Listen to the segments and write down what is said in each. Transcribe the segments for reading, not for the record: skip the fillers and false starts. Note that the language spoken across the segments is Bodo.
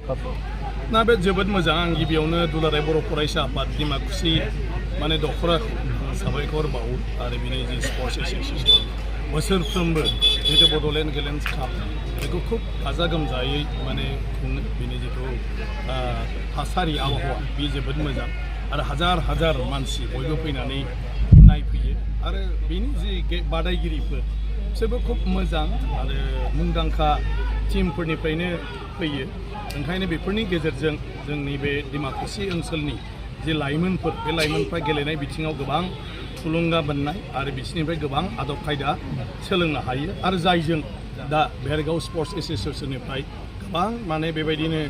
ना बे जोबोद मोजां आं गिबियावनो दुलाराय बर' फरायसा आफाद डिमाकुसि माने दख'राखौ साबायखर बावो आरो बिनि जि स्पर्ट्स एस'सिएसन बोसोरफ्रोमबो जितु बड'लेण्ड गेलेन्स काप बेखौ खुब गाजा गोमजायै माने खुङो बिनि जितु थासारि आबहावा बे जोबोद मोजां आरो हाजार हाजार मानसि बयबो फैनानै नायफैयो आरो बिनि जि बादायगिरिफोर बिसोरबो खुब मोजां आरो मुंदांखा टीमफोरनिफ्रायनो फैयो ओंखायनो बेफोरनि गेजेरजों जोंनि बे डिमाकुसि ओनसोलनि जे लाइमोनफोर बे लाइमोनफ्रा गेलेनाय बिथिङाव गोबां थुलुंगा मोननाय आरो बिसोरनिफ्राय गोबां आदब खायदा सोलोंनो हायो आरो जायजों दा भेरगाव स्पर्ट्स एस'सिएसननिफ्राय गोबां माने बेबायदिनो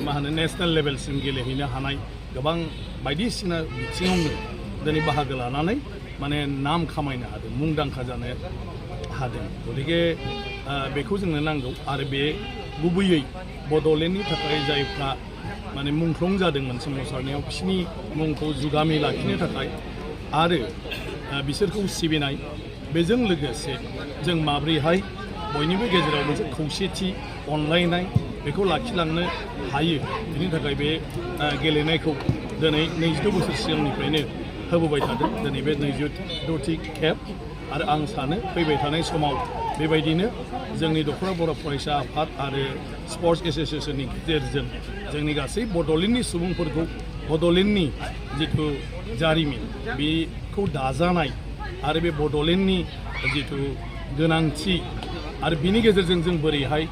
मा होनो नेशनेल लेभेलसिम गेलेहैनो हानाय गोबां बायदिसिना बिथिङावनो दिनै बाहागो लानानै माने नाम खामायनो हादों मुंदांखा जानो हादों गतिके बेखौ जोंनो नांगौ आरो बे गुबैयै बड'लेण्डनि थाखाय जायफ्रा माने मुंख्लं जादोंमोन सोमावसारनायाव बिसोरनि मुंखौ जुगामि लाखिनो थाखाय आरो बिसोरखौ सिबिनाय बेजों लोगोसे जों माब्रैहाय बयनिबो गेजेराव मोनसे खौसेथि अनलायनाय बेखौ लाखिलांनो हायो बेनि थाखाय बे गेलेनायखौ दिनै 22 बोसोर सिगांनिफ्रायनो होबोबाय थादों दिनै बे 26थि खेब आरो आं सानो फैबाय थानाय समाव बेबायदिनो जोंनि दख'रा बर' फरायसा आफाद आरो स्पर्ट्स एस'सिएसननि गेजेरजों जोंनि गासै बड'लेण्डनि सुबुंफोरखौ बड'लेण्डनि जिथु जारिमिन बेखौ दाजानाय आरो बे बड'लेण्डनि जिथु गोनांथि आरो बिनि गेजेरजों जों बोरैहाय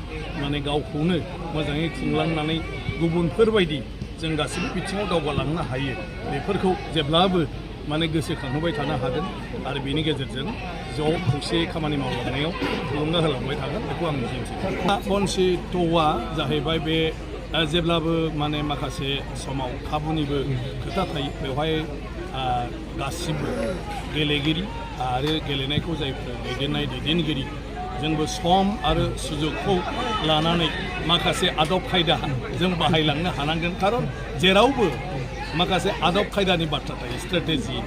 माने गावखौनो मोजाङै खुंलांनानै गुबुनफोरबायदि जों गासैबो बिथिङाव दावगालांनो हायो बेफोरखौ जेब्लाबो माने गोसोखांहोबाय थानो हागोन आरो बेनि गेजेरजों ज' खौसेयै खामानि मावलांनायाव थुलुंगा होलांबाय थागोन बेखौ आं मिजिंथियो बन्सित'आ जाहैबाय बे जेब्लाबो माने माखासे समाव खाबुनिबो खोथा थायो बेवहाय गासिबो गेलेगिरि आरो गेलेनायखौ जायफोर दैदेननाय दैदेनगिरि जोंबो सम आरो सुजुगखौ लानानै माखासे आदब खायदा जों बाहायलांनो हानांगोन खारन जेरावबो माखासे आदब खायदानि बाथ्रा थायो स्ट्रेटेजि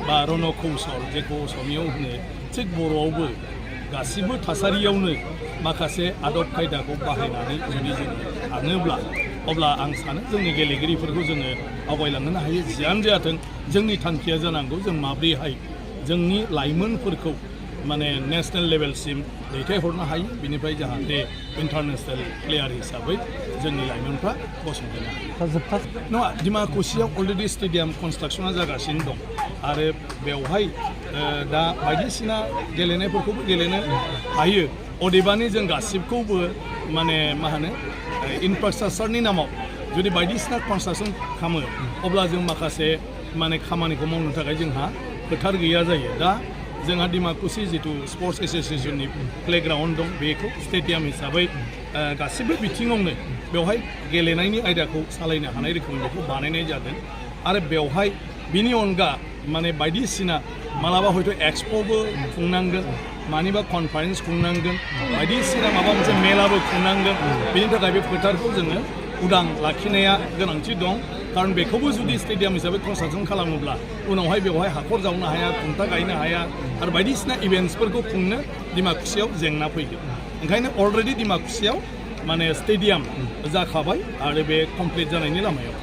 बा रणकौशल जेखौ असमियाव होनो थिग बर'आवबो गासिबो थासारियावनो माखासे आदब खायदाखौ बाहायनानै जुदि जों थाङोब्ला अब्ला आं सानो जोंनि गेलेगिरिफोरखौ जोङो आवगायलांनो हायो जियानो जाथों जोंनि थांखिया जानांगौ जों माब्रैहाय जोंनि लाइमोनफोरखौ माने नेशनेल लेभेलसिम दैथायहरनो हायो बिनिफ्राय जाहाथे इन्टारनेशनेल प्लेयार हिसाबै जोंनि लाइमोनफ्रा गसंथानो हायो नङा डिमाकुसियाव अलरेडि स्टेडियाम कनस्ट्राक्सना जागासिनो दं आरो बेवहाय दा बायदिसिना गेलेनायफोरखौबो गेलेनो हायो अदेबानि जों गासिबखौबो माने मा होनो इनफ्रास्ट्राक्चारनि नामाव जुदि बायदिसिना कनस्ट्राक्सन खालामो अब्ला जों माखासे माने खामानिखौ मावनो थाखाय जोंहा फोथार गैया जायो दा जोंहा डिमाकुसि जितु स्पर्ट्स एस'सिएसननि प्लेग्राउन्ड दं बेखौ स्टेडियाम हिसाबै गासिबो बिथिङावनो बेवहाय गेलेनायनि आयदाखौ सालायनो हानाय रोखोमै बेखौ बानायनाय जादों आरो बेवहाय बिनि अनगा माने बायदिसिना मालाबा हयथ' एक्सप'बो खुंनांगोन मानिबा कनफारेन्स खुंनांगोन बायदिसिना माबा मोनसे मेलाबो खुंनांगोन बेनि थाखाय बे फोथारखौ जोङो उदां लाखिनाया गोनांथि दं खारन बेखौबो जुदि स्टेडियाम हिसाबै कनस्ट्राक्सन खालामोब्ला उनावहाय बेवहाय हाखर जावनो हाया खुन्था गायनो हाया आरो बायदिसिना इभेन्ट्सफोरखौ खुंनो डिमाकुसियाव जेंना फैगोन ओंखायनो अलरेडि डिमाकुसियाव माने स्टेडियाम जाखाबाय आरो बे कमप्लिट जानायनि लामायाव